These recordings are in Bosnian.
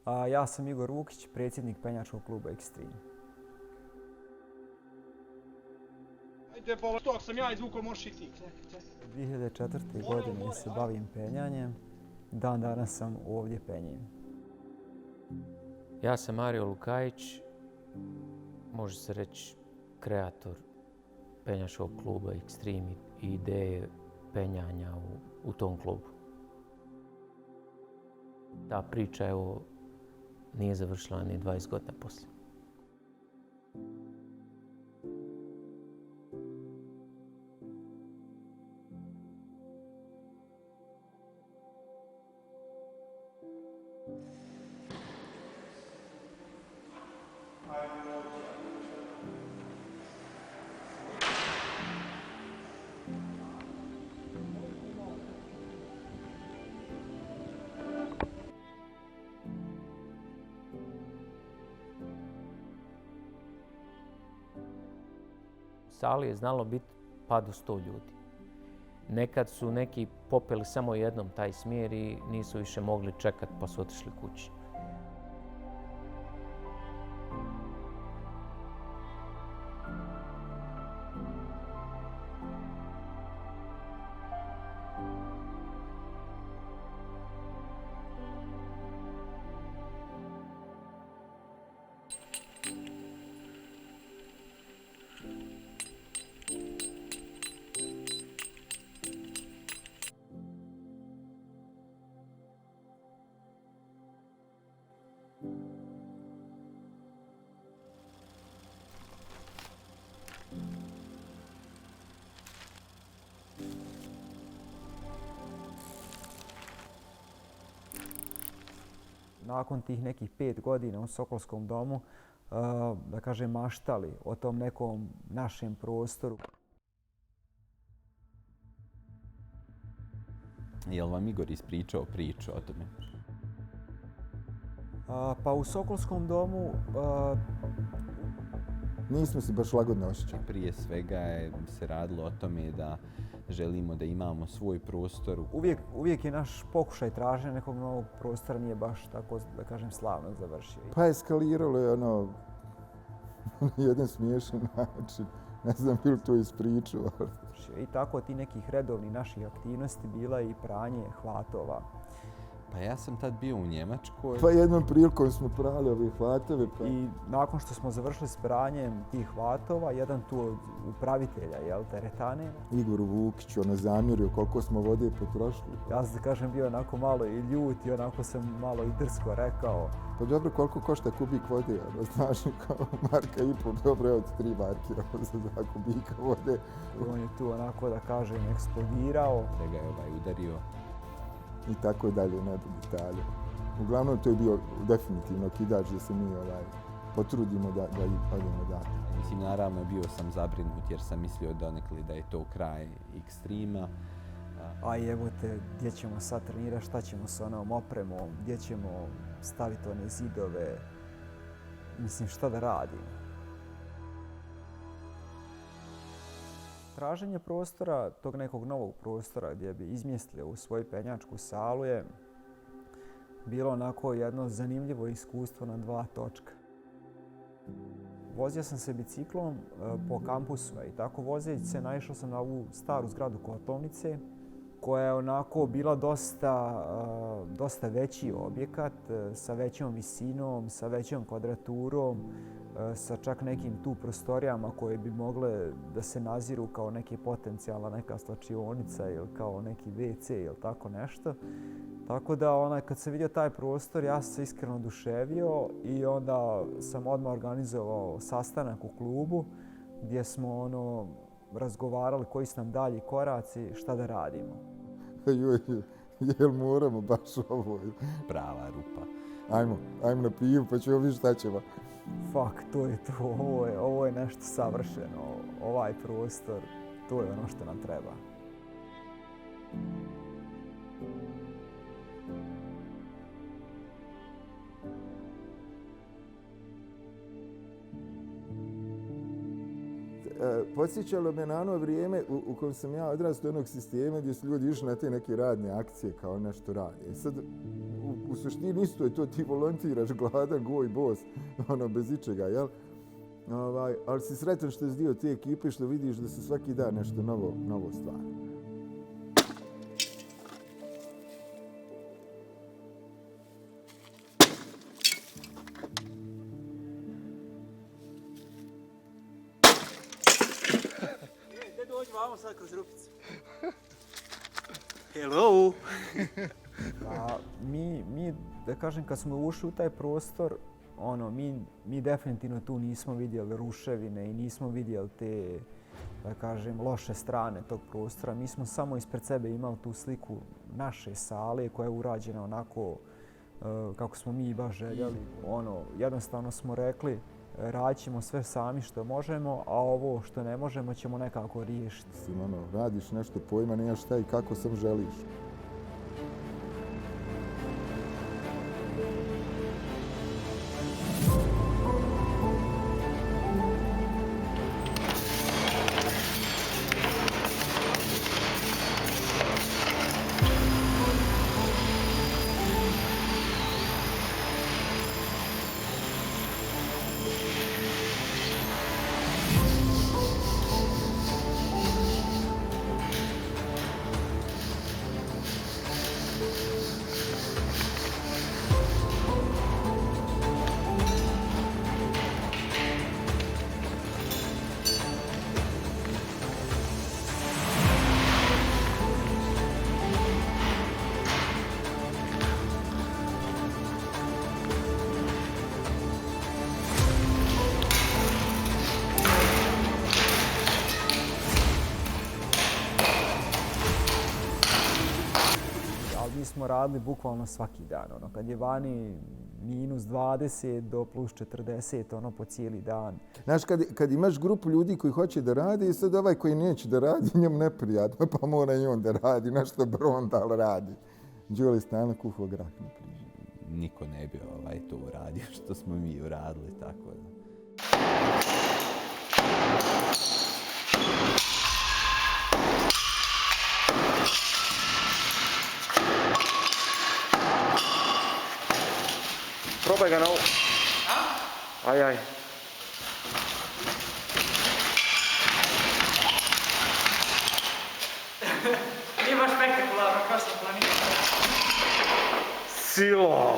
A ja sam Igor Vukić, predsjednik penjačkog kluba Extreme. Ajde, bolo, to ako sam ja izvukao, možeš i ti. 2004. godine se bavim penjanjem. Dan danas sam ovdje penjem. Ja sam Mario Lukajić, može se reći kreator penjačkog kluba Extreme i ideje penjanja u tom klubu. Ta priča evo nije završila ni 20 godina poslije. U sali je znalo biti pa do 100 ljudi. Nekad su neki popeli samo jednom taj smjer i nisu više mogli čekati pa su otišli kući. Nakon tih nekih 5 godina u Sokolskom domu, da kažem, maštali o tom nekom našem prostoru. Je li vam Igor ispričao priču o tome? Pa u Sokolskom domu nismo se baš lagodno osjećali. Prije svega se radilo o tome da želimo da imamo svoj prostor. Uvijek je naš pokušaj traženja nekog novog prostora nije baš tako, da kažem, slavno završio. Pa eskaliralo je jedan smiješan način. Ne znam bi li to ispričao. I tako ti nekih redovnih naših aktivnosti bila i pranje hvatova. Pa ja sam tad bio u Njemačkoj. Pa jednom prilikom smo prali ove hvatove. Pa... I nakon što smo završili s pranjem tih hvatova, jedan tu od upravitelja teretane, Igoru Vukiću, zamjerio koliko smo vode potrošili. Ja sam, da kažem, bio onako malo i ljut i onako sam malo i drsko rekao. Pa dobro, koliko košta kubik vode? Znaš, kao marka i pol, dobro je od 3 marke za 2 kubika vode. I on je tu onako, da kažem, eksplodirao. Da ga je udario. I tako dalje, ne do detalja. Uglavnom, to je bio definitivno kidač da se mi potrudimo da odemo dalje. Mislim, naravno, bio sam zabrinut jer sam mislio donekle da je to kraj Extrema. A evo te, gdje ćemo sad trenirati, šta ćemo s onom opremom, gdje ćemo staviti one zidove, mislim, šta da radimo. Traženje prostora, tog nekog novog prostora gdje bi izmjestili u svoju penjačku salu je bilo onako jedno zanimljivo iskustvo na 2 točka. Vozio sam se biciklom po kampusu i tako vozeći se naišao sam na ovu staru zgradu kotlovnice koja je onako bila dosta veći objekat sa većom visinom, sa većom kvadraturom, sa čak nekim tu prostorijama koje bi mogle da se naziru kao neke potencijalna neka slačionica ili kao neki WC ili tako nešto. Tako da kad sam vidio taj prostor, ja sam se iskreno oduševio i onda sam odmah organizovao sastanak u klubu gdje smo razgovarali koji su nam dalji koraci, šta da radimo. Jel moramo baš ovo? Prava rupa. Ajmo na pivu pa ćemo vidjeti šta ćemo. Fak, to je to. Ovo je nešto savršeno. Ovaj prostor, to je ono što nam treba. Podsjećalo me na ono vrijeme u kojem sam ja odrastao onog sistema gdje su ljudi išli na te neke radne akcije kao nešto rade. Sad, u suštini isto je to, ti volontiraš gladan, goj, bos, bez ičega, jel? Ali si sretan što si dio te ekipe, što vidiš da se svaki dan nešto novo stvara. Dođi vamo sad kroz rupicu. Hello! Mi, da kažem, kad smo ušli u taj prostor, mi definitivno tu nismo vidjeli ruševine i nismo vidjeli te, da kažem, loše strane tog prostora. Mi smo samo ispred sebe imali tu sliku naše sale koja je urađena onako kako smo mi baš željeli. Jednostavno smo rekli, radit ćemo sve sami što možemo, a ovo što ne možemo ćemo nekako riješiti. Radiš nešto, pojma nemaš šta i kako sam želiš. Mi smo radili bukvalno svaki dan. Kad je vani minus 20 do plus 40 po cijeli dan. Znaš, kad imaš grupu ljudi koji hoće da radi i sad ovaj koji neće da radi, njemu neprijatno, pa mora i on da radi, nešto Brondal radi. Đole stalno kuhao grah, na primjer. Niko ne bi to uradio što smo mi uradili, tako da. Probaj ga na ovo. Aj. Nije baš spektakularno kao što planiramo. Silo!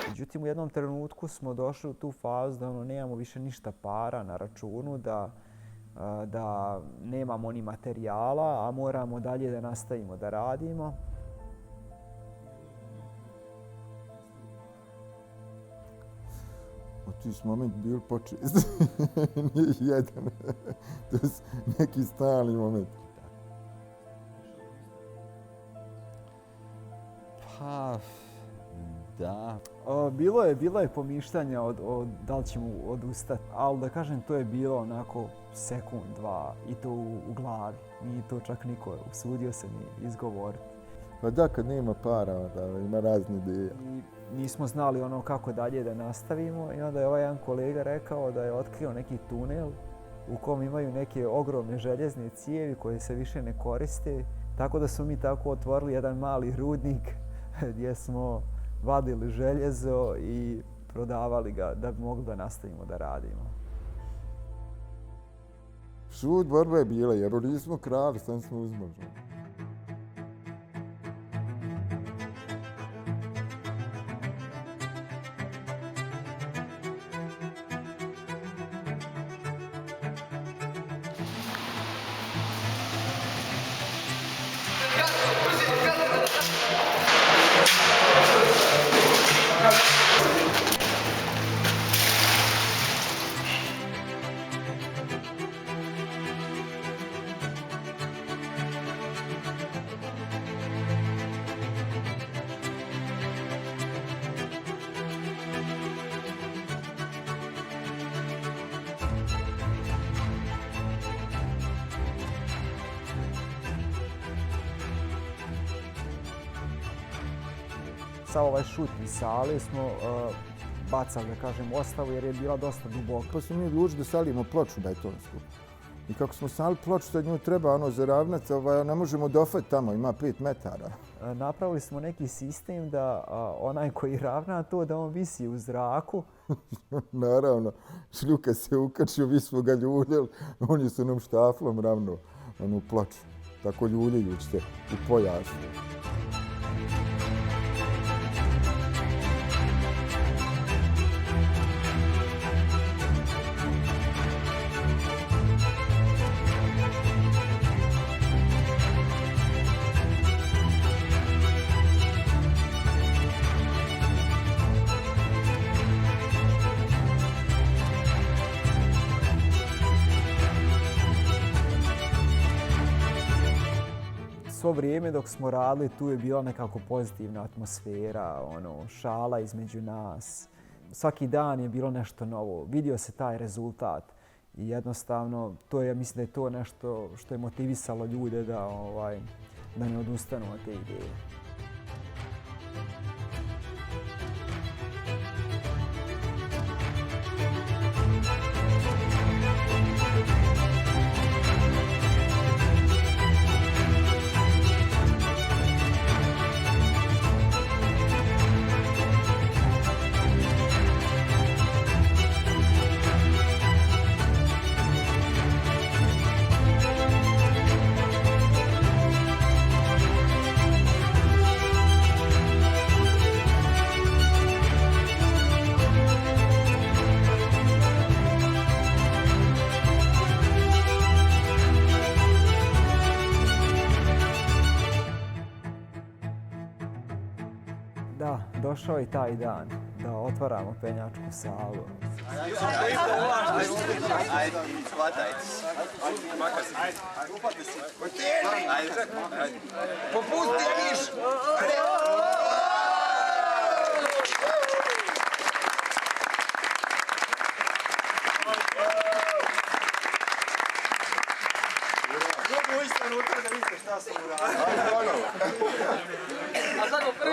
Međutim, u jednom trenutku smo došli u tu fazu da nemamo više ništa para na računu, da nemamo ni materijala, a moramo dalje da nastavimo da radimo. Ti su moment bili počesti. Nije jedan. To je neki stalni moment. Pa, da. Bilo je pomišljanja da li ćemo odustati, ali da kažem to je bilo onako sekund, dva i to u glavi. Nije to čak niko usudio se ni izgovoriti. Pa da, kad nema para, da ima razne ideje. Nismo znali kako dalje da nastavimo i onda je ovaj jedan kolega rekao da je otkrio neki tunel u kom imaju neke ogromne željezne cijevi koje se više ne koriste. Tako da smo mi tako otvorili jedan mali rudnik gdje smo vadili željezo i prodavali ga da bi mogli da nastavimo da radimo. Šut borba je bila jer nismo krali, sam smo uzmali. Sa ovaj šut iz sale smo bacali, da kažem, ostavu jer je bila dosta duboka. Pa smo mi odlučili da salimo ploču betonsku. I kako smo stavili ploču, sad nju treba zaravnati, ne možemo dofati tamo, ima 5 metara. Napravili smo neki sistem da onaj koji ravna to, da on visi u zraku. Naravno, šljuka se ukačio, vi smo ga ljuljali, on je s onom štaflom ravno onu ploču. Tako ljuljajući se u pojasu. Svo vrijeme dok smo radili tu je bila nekako pozitivna atmosfera, šala između nas. Svaki dan je bilo nešto novo, vidio se taj rezultat i jednostavno mislim da je to nešto što je motivisalo ljude da ne odustanu od te ideje. Da, došao je taj dan da otvaramo penjačku salu. Popusti, viš!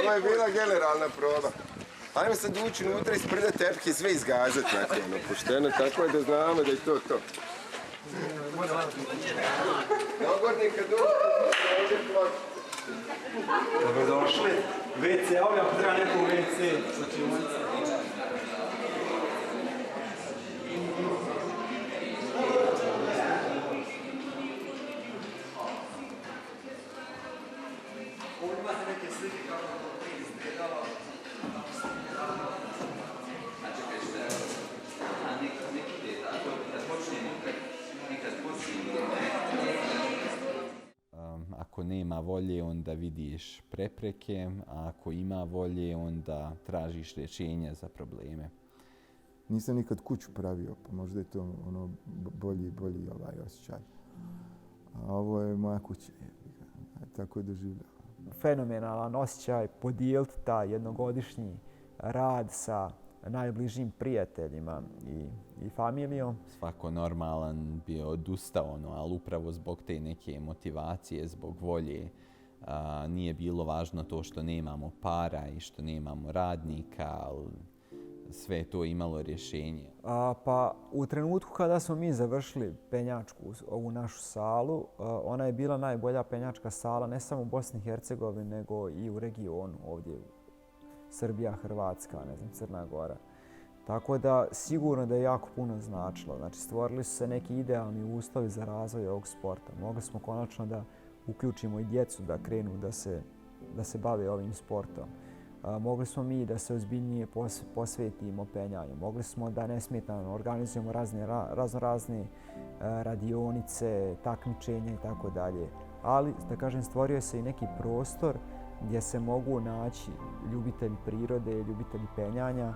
Ovo je bila generalna proba. Ajmo sad ući unutra, ispredati tepke i sve izgazati pošteno, tako je da znamo da je to to. Dogornika Dobrodošli. WC, ovdje ako treba neko WC. Ako nema volje, onda vidiš prepreke, a ako ima volje, onda tražiš rješenja za probleme. Nisam nikad kuću pravio, pa možda je to bolji osjećaj. A ovo je moja kuća, tako je doživljava. Fenomenalan osjećaj podijeliti taj jednogodišnji rad sa najbližim prijateljima i familijom. Svako normalan bi odustao, ali upravo zbog te neke motivacije, zbog volje, nije bilo važno to što nemamo para i što nemamo radnika, ali sve je to imalo rješenje. Pa u trenutku kada smo mi završili penjačku, ovu našu salu, ona je bila najbolja penjačka sala ne samo u Bosni i Hercegovini, nego i u regionu ovdje. Srbija, Hrvatska, Crna Gora. Tako da sigurno da je jako puno značilo. Znači, stvorili su se neki idealni uslovi za razvoj ovog sporta. Mogli smo konačno da uključimo i djecu da krenu da se bave ovim sportom. Mogli smo mi da se ozbiljnije posvetimo penjanju. Mogli smo da nesmetano organizujemo razne radionice, takmičenja i tako dalje. Ali, da kažem, stvorio se i neki prostor gdje se mogu naći ljubitelji prirode, ljubitelji penjanja,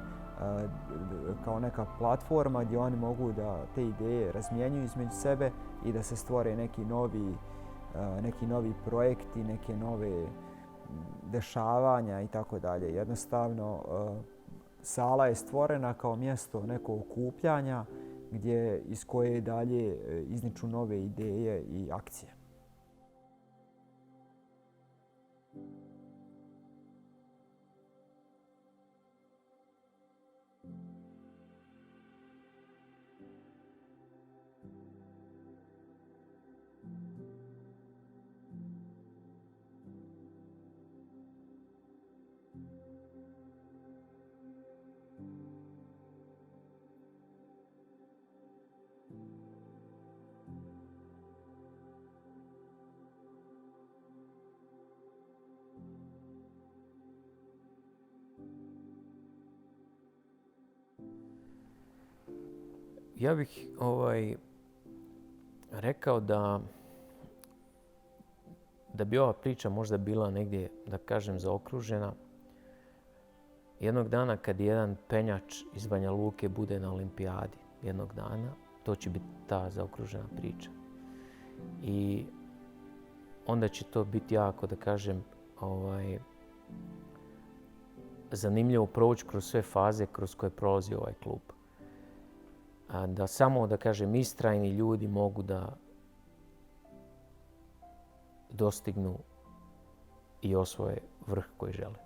kao neka platforma gdje oni mogu da te ideje razmjenjuju između sebe i da se stvore neki novi projekti, neke nove dešavanja i tako dalje. Jednostavno, sala je stvorena kao mjesto nekog okupljanja iz koje dalje izniču nove ideje i akcije. Ja bih rekao da bi ova priča možda bila negdje, da kažem, zaokružena. Jednog dana kad jedan penjač iz Banja Luke bude na olimpijadi, jednog dana, to će biti ta zaokružena priča. I onda će to biti jako, da kažem, zanimljivo proći kroz sve faze kroz koje prolazi ovaj klub. Da samo, da kažem, istrajni ljudi mogu da dostignu i osvoje vrh koji žele.